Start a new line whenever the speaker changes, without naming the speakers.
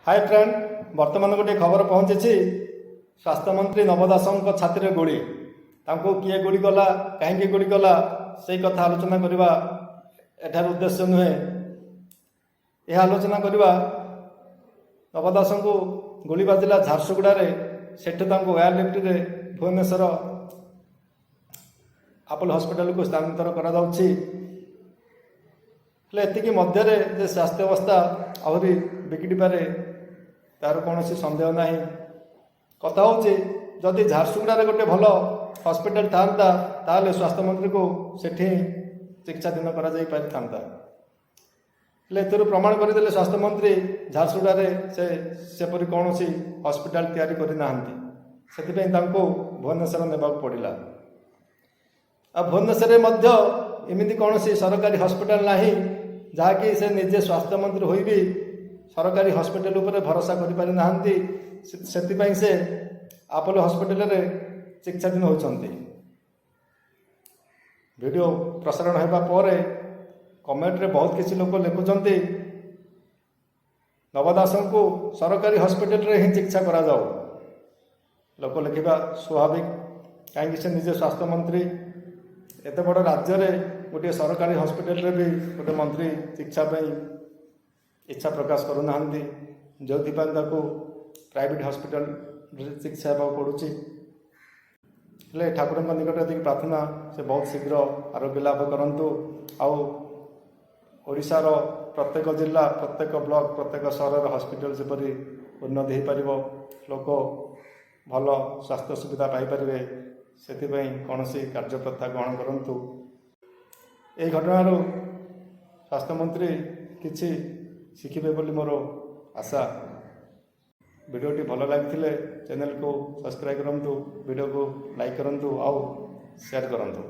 High friend, ବର୍ତ୍ତମାନ ଗୋଟିଏ ଖବର ପହଞ୍ଚିଛି। ସ୍ୱାସ୍ଥ୍ୟମନ୍ତ୍ରୀ ନବ ଦାସଙ୍କ ଛାତିରେ ଗୁଳି। ତାଙ୍କୁ କିଏ ଗୁଳି କଲା, କାହିଁକି ଗୁଳି କଲା, ସେଇ କଥା ଆଲୋଚନା କରିବା ଏଠାରେ ଉଦ୍ଦେଶ୍ୟ ନୁହେଁ। ଏହା ଆଲୋଚନା କରିବା, ନବ ଦାସଙ୍କୁ ଗୁଳି ବାଜିଲା ଝାରସୁଗୁଡ଼ାରେ, ସେଠୁ ତାଙ୍କୁ ଏୟାରଲିଫ୍ଟରେ ଭୁବନେଶ୍ୱର ଆପୋଲୋ ହସ୍ପିଟାଲକୁ ସ୍ଥାନାନ୍ତର କରାଯାଉଛି। ହେଲେ ଏତିକି ମଧ୍ୟରେ ଯେ ସ୍ୱାସ୍ଥ୍ୟ ଅବସ୍ଥା ଆହୁରି ବିଗିଡ଼ିପାରେ, ତାର କୌଣସି ସନ୍ଦେହ ନାହିଁ। କଥା ହେଉଛି, ଯଦି ଝାରସୁଗୁଡ଼ାରେ ଗୋଟେ ଭଲ ହସ୍ପିଟାଲ ଥାନ୍ତା, ତାହେଲେ ସ୍ୱାସ୍ଥ୍ୟମନ୍ତ୍ରୀକୁ ସେଠି ଚିକିତ୍ସାଧୀନ କରାଯାଇ ପାରିଥାନ୍ତା। ହେଲେ ଏଥିରୁ ପ୍ରମାଣ କରିଦେଲେ, ସ୍ୱାସ୍ଥ୍ୟମନ୍ତ୍ରୀ ଝାରସୁଗୁଡ଼ାରେ ସେ ସେପରି କୌଣସି ହସ୍ପିଟାଲ ତିଆରି କରିନାହାନ୍ତି। ସେଥିପାଇଁ ତାଙ୍କୁ ଭୁବନେଶ୍ୱର ନେବାକୁ ପଡ଼ିଲା। ଆଉ ଭୁବନେଶ୍ୱରରେ ମଧ୍ୟ ଏମିତି କୌଣସି ସରକାରୀ ହସ୍ପିଟାଲ ନାହିଁ, ଯାହାକି ସେ ନିଜେ ସ୍ୱାସ୍ଥ୍ୟମନ୍ତ୍ରୀ ହୋଇ ବି ସରକାରୀ ହସ୍ପିଟାଲ ଉପରେ ଭରସା କରିପାରିନାହାନ୍ତି। ସେଥିପାଇଁ ସେ ଆପୋଲୋ ହସ୍ପିଟାଲରେ ଚିକିତ୍ସାଧୀନ ହେଉଛନ୍ତି। ଭିଡ଼ିଓ ପ୍ରସାରଣ ହେବା ପରେ କମେଣ୍ଟରେ ବହୁତ କିଛି ଲୋକ ଲେଖୁଛନ୍ତି, ନବ ଦାସଙ୍କୁ ସରକାରୀ ହସ୍ପିଟାଲରେ ହିଁ ଚିକିତ୍ସା କରାଯାଉ। ଲୋକ ଲେଖିବା ସ୍ୱାଭାବିକ, କାହିଁକି ସେ ନିଜେ ସ୍ୱାସ୍ଥ୍ୟମନ୍ତ୍ରୀ। ଏତେ ବଡ଼ ରାଜ୍ୟରେ ଗୋଟିଏ ସରକାରୀ ହସ୍ପିଟାଲରେ ବି ଗୋଟେ ମନ୍ତ୍ରୀ ଚିକିତ୍ସା ପାଇଁ ଇଚ୍ଛା ପ୍ରକାଶ କରୁନାହାନ୍ତି, ଯେଉଁଥିପାଇଁ ତାକୁ ପ୍ରାଇଭେଟ୍ ହସ୍ପିଟାଲରେ ଚିକିତ୍ସା ହେବାକୁ ପଡ଼ୁଛି। ହେଲେ ଠାକୁରଙ୍କ ନିକଟରେ ଏତିକି ପ୍ରାର୍ଥନା, ସେ ବହୁତ ଶୀଘ୍ର ଆରୋଗ୍ୟ ଲାଭ କରନ୍ତୁ ଆଉ ଓଡ଼ିଶାର ପ୍ରତ୍ୟେକ ଜିଲ୍ଲା, ପ୍ରତ୍ୟେକ ବ୍ଲକ, ପ୍ରତ୍ୟେକ ସହରର ହସ୍ପିଟାଲ ଯେପରି ଉନ୍ନତି ହୋଇପାରିବ, ଲୋକ ଭଲ ସ୍ୱାସ୍ଥ୍ୟ ସୁବିଧା ପାଇପାରିବେ, ସେଥିପାଇଁ କୌଣସି କାର୍ଯ୍ୟପ୍ରଥା ଗ୍ରହଣ କରନ୍ତୁ। ଏହି ଘଟଣାରୁ ସ୍ୱାସ୍ଥ୍ୟମନ୍ତ୍ରୀ କିଛି ଶିଖିବେ ବୋଲି ମୋର ଆଶା। ଭିଡ଼ିଓଟି ଭଲ ଲାଗିଥିଲେ ଚ୍ୟାନେଲକୁ ସବସ୍କ୍ରାଇବ୍ କରନ୍ତୁ, ଭିଡ଼ିଓକୁ ଲାଇକ୍ କରନ୍ତୁ ଆଉ ସେୟାର କରନ୍ତୁ।